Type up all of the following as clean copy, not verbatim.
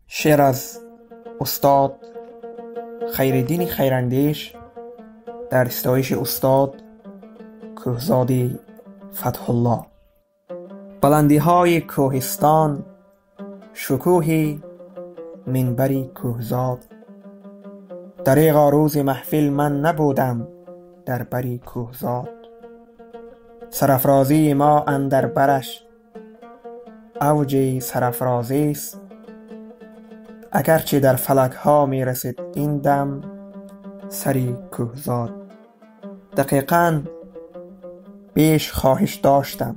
Шеър аз устод Хайриддини Хайрандеш дар ситоиши устод Кӯҳзоди Фатҳуллоҳ. Баландиҳои кӯҳистон, шукӯҳи минбари Кӯҳзод. Дареғо рӯзи маҳфил ман набудам дар бари Кӯҳзод. Сарафрозии мо андар бараш авҷи сарафрозист, агарчи дар фалакҳо мерасид ин дам сари Кӯҳзод. Дақиқан беш хоҳиш доштам,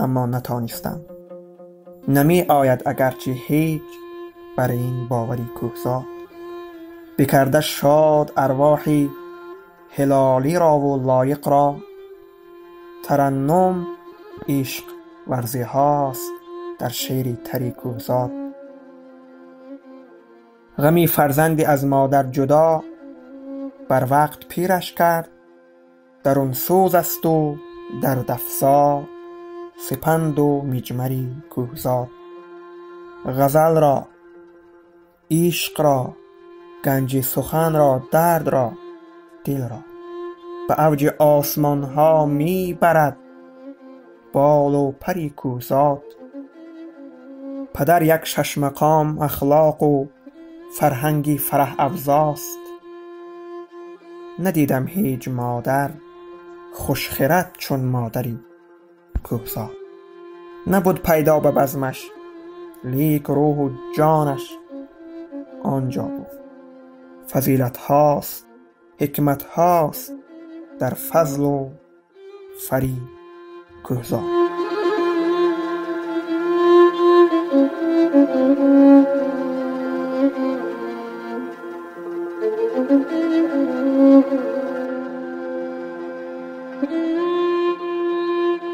аммо натонистам. Намеояд агарчи ҳеҷ бар ин бовари Кӯҳзод. Бикарда шод арвоҳи ҳилолирову лоиқро, тараннум ишқ варзиҳост дар шеъри тари Кӯҳзод. Ғами фарзанди аз модар ҷудо бар вақт пираш кард, дарун сӯз асту дардафзо сипанду миҷмари Кӯҳзод. Ғазалро, ишқро, ганҷи суханро, дардро, дилро ба авҷи осмонҳо мебарад болу пари Кӯҳзод. Падар як шашмақом ахлоқу фарҳанги фараҳафзост. Надидам ҳеҷ модар хушхират чун модари Кӯҳзод. Набуд пайдо ба базмаш, лек рӯҳу ҷонаш он ҷо буд. Фазилатҳост, ҳикматҳост дар фазлу фари Кӯҳзод.